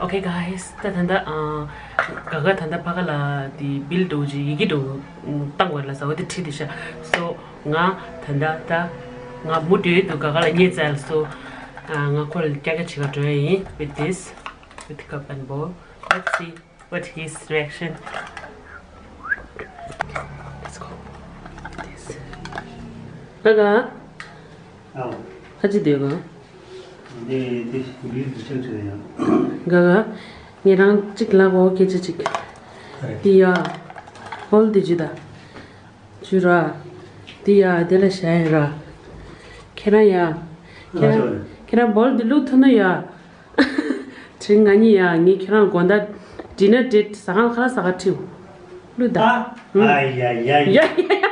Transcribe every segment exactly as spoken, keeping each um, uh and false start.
Okay guys, ད་ད་ད་ཨ་ག་ག་ད་ད་ཕ་ག་ལ་དེ་བིལ་འགྲོ་ཅིག་ཡི་གེ་འགྲོ་བཏང་དགོས་ལ་ཟ་བ་དེ་ཁྲིད་དེ་ཤ། So ང་ད་ད་ད་ང་མུ་མཐུད་དུ་ག་ག་ལ་བརྙས་ཚར། So ཨ་ང་ཁོ་ལ་རྒྱག་རྒྱག་བྱེད་ག་འགྲོ་ཡ་ཡིན། With this, with cup and bowl, let's see what his reaction. Let's go. This. ག་ག་ཨའོ། ཁ་ཅིག་སྡོད་ག་འདི་འདི་བིལ་འདི་ཆགས་ཆགས་ཡང་། ག་ག་ངེད་རང་གཅིག་ལ་གོ་སྐད་ཆ་གཅིག་འདི་ཡ། བོལ་འདི་ཇི་ད་ཇུ་ར། འདི་ཡ་དེ་ལ་ཞ་ཡ་ར། ཁྱེད་རང་ཡ། ཁྱེད་རང་ཁྱེད་རང་བོལ་འདི་བླུག་ཐུབ་ན་ཡ། དྲིན་ང་གཉིས་ཡ། ངས་ཁྱེད་རང་དགོང་དག་dinner date ཟ་ཁང་ཁ་ལ་ཟ་ག་ཁྲིད། བླུག་ད། ཨ། ཨ་ཡ་ཡ་ཡ། ཡ་ཡ་ཡ། ཨ་ཡ།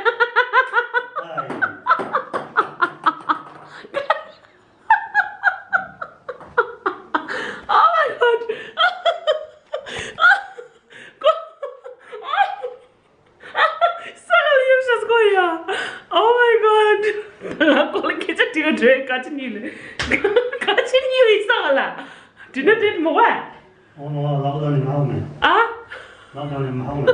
Oh my god. ས་ལ་ཡོད་ཤག་སྐོ་ཡ། Oh my god. ང་ཁོ་ལ་སྐད་ཆ་དྲི་བ་དྲི་བའི་ག་ཅི་གཉིས་ལས། ག་ཅི་གཉིས་ལས་ས་ལ། དྲི་ན་དྲི་མོ་བ། ཨོ་ལག་ལག་ནས་མ་ཧོ་མེ། ཨ། ལག་ལག་ནས་མ་ཧོ་མེ།